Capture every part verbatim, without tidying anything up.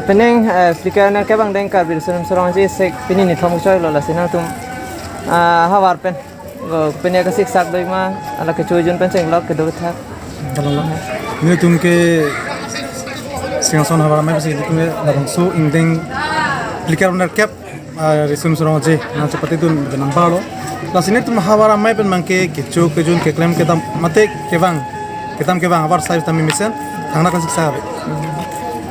Penang, eh, Flickr nerkep angdeng Karbi Riso Nimso Rongji sek pini nithom kechoklo, lasi nangtum, ah, havar pen, ko pini kasiksak doi ma, hala kecho kejun pen chenglok, kedo kethak. Dalam. Nelitum ke Singhason havar amei pensi nelitum ke labangso angdeng Flickr nerkep, ah, Riso Nimso Rongji nang chepatedun number lo. Lasi nelitum havar amei pen abangke kecho kejun keklem kedam mate kevang, kedam kevang avarsai tame mesen thangnat kasiksak ave.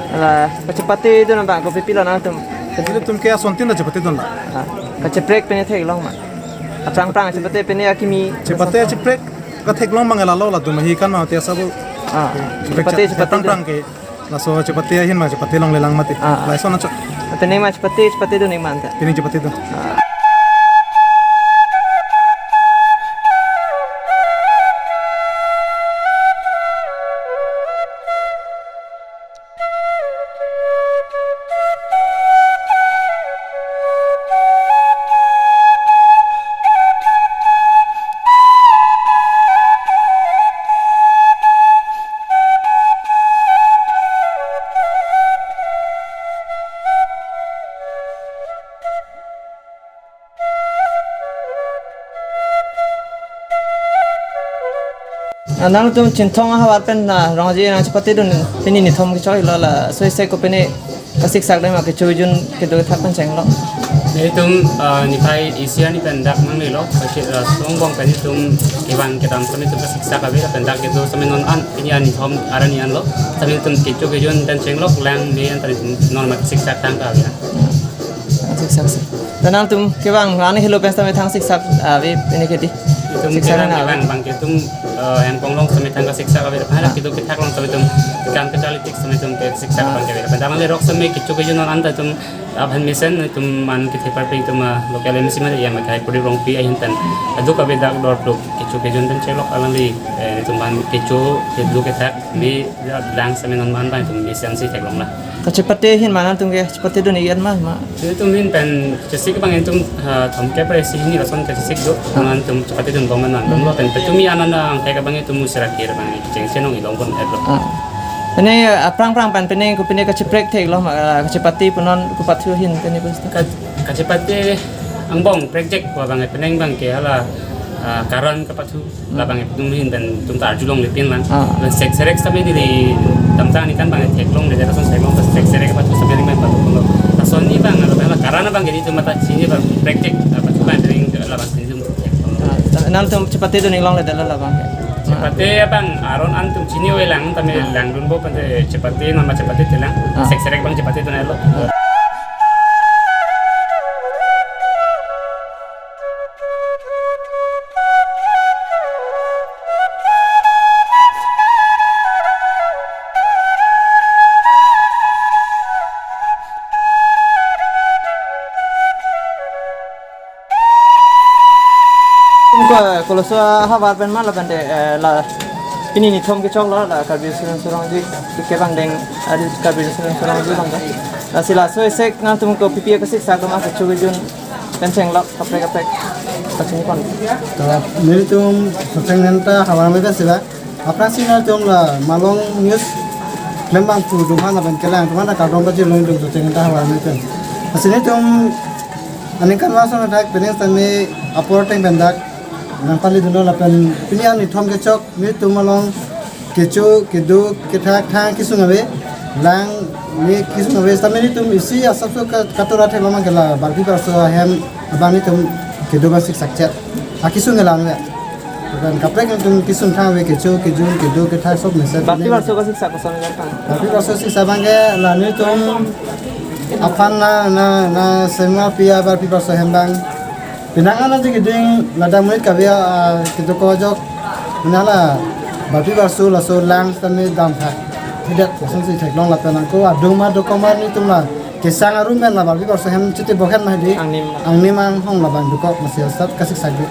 Hala kachepatedun abang kopipilo nangtum? Nelitum ke asontin ta chepatedun la. Ah, kacheprek pini theklong ma? Aphrang phrang chepate pini akimi. Chepate cheprek katheklong abang lalo, latum ahi kan mate asabo. Ah, cheprek chepate, chepate aphrang phrang ke. Laso chepate ahin ma chepate longlelang mate. Ah, ah. Lason acho. Pini ma chepate, chepatedun ik ma anta? Pini chepatedun. Ah. Ah, nangtum Chinthong ahavar pen, ah, Rongji nang chepatedun pini nithom kechoklo, laso sek ko pini kasiksak doi ma kecho kejun kedo kethak pen chenglok? Nelitum, ah, niphai isi arni pen dak nanglelo, kasi, ah, song bong pen nelitum kevang kedam pen nelitum kasiksak ave, lapen dak kedo sitame non an, pini an nithom arni anlo, sitame nelitum kecho kejun pen chenglok, lang me an ta nelitum non ma kasiksak tangka ave. Siksak si. Ta nangtum kevang arni helo pen sitame thang siksak ave, pini ke dei. Itum siksak kevang na ave. Kevang abangke itum, eh, hem konglong sitame thang kasiksak ave. Hala, ah, kedo kethak along sitame itum, kam kacharli tik sitame itum kasiksak, ah, abangke ave. Pen damle rok sitame kecho kejun non anta itum aphan mesen itum man kethe parpri itum, ah, local M C mate ya makai Prodip Rongpi ahin pen aduk ave dak dor pluk kecho kejun pen chenglok alangli, eh, itum man kecho kedo kethak me lang sitame non man abang itum mesen si theklong la. Kachepate ahin ma nangtum ke chepatedun ik ma ma? Itum ahin pen chesik abang itum, ha, thomkep ra isi hini lason kachesik do. Ah. Nangtum chepatedun bom ma nang. Hmm. Pen petumi anan angthek abang itum musra kir abang chengse nong ilong pon et lo. Ah. Pini, ah, aphrang phrang pen pini ko pini kacheprek theklong ma, ah, kachepate punon kopathu ahin pini bus. Ka-, kachepate angbong prekjek ko abang penang abangke hala, ah, karan kapathu. Labang itum ahin pen itum ta arjulongle pinlang. Ah. Lapen sek serek sitame neli tamtang ni kan abang theklongle, lason theklong sek serek kapathu sitame neli abang pathu lo. Lason ni abang, lapen la karan abangke nelitum mata chini abang prekjek, ah, pathu abang pen labang sini itum theklong. Ah, nangtum chepatedun ik longle dala labang ke? Chepate abang aron an itum chini ave lang, tame, ah, langdun bom pen chepate, nama chepate thelang. Ah. Sek serek abang chepatedun lo. Ah. Ko, koloso ahavar pen ma lapen de, eh, la pini nithom kechoklo la Karbi Riso Nimso Rongji kevang angdeng, adi Karbi Riso Nimso Rongji abang ke. Lasi laso sek nangtum kopipi kasiksak doi ma kecho kejun pen chenglok kaprek kaprek kachini pon? To, nelitum Socheng Dhenta havar amei pen si ba. Aphrangsi nangtum la Malong News klembang pu atum aphan lapen kelang atum aphan kardom pajirlo nelitum Socheng Dhenta havar amei pen. Lasi nelitum aningkan lason athak penang sitame apor ateng pen dak nangpalidunlo lapen pini an nithom kechok nelitum along kecho kedo kethak thang kesung ave, lang me kesung ave, sitame nelitum isi asapso ka-, katora theklong abangke la Barpi Parso ahem abang nelitum kedo abang siksak chet akesung ke lang ave. Lapen kaprek nelitum kesung thang ave, kecho kejun kedo kethak sob mesen. Barpi Parso kasiksak koson nangkang? Barpi Parso siksak abangke la nelitum aphan na, na, na semua pia Barpi Parso ahem abang penang an aji keding ladak monit kave, ah, kedokok ajok. Mane la Barpi Parso laso lang sitame damthak. Hidet lasonsi theklong lapen ako adung ma dokok ma nelitum la kesang arum pen la Barpi Parso ahem chiti bokhen ma dei. Angnim. Angnim anghong labang dokok masi asap kasiksak dei.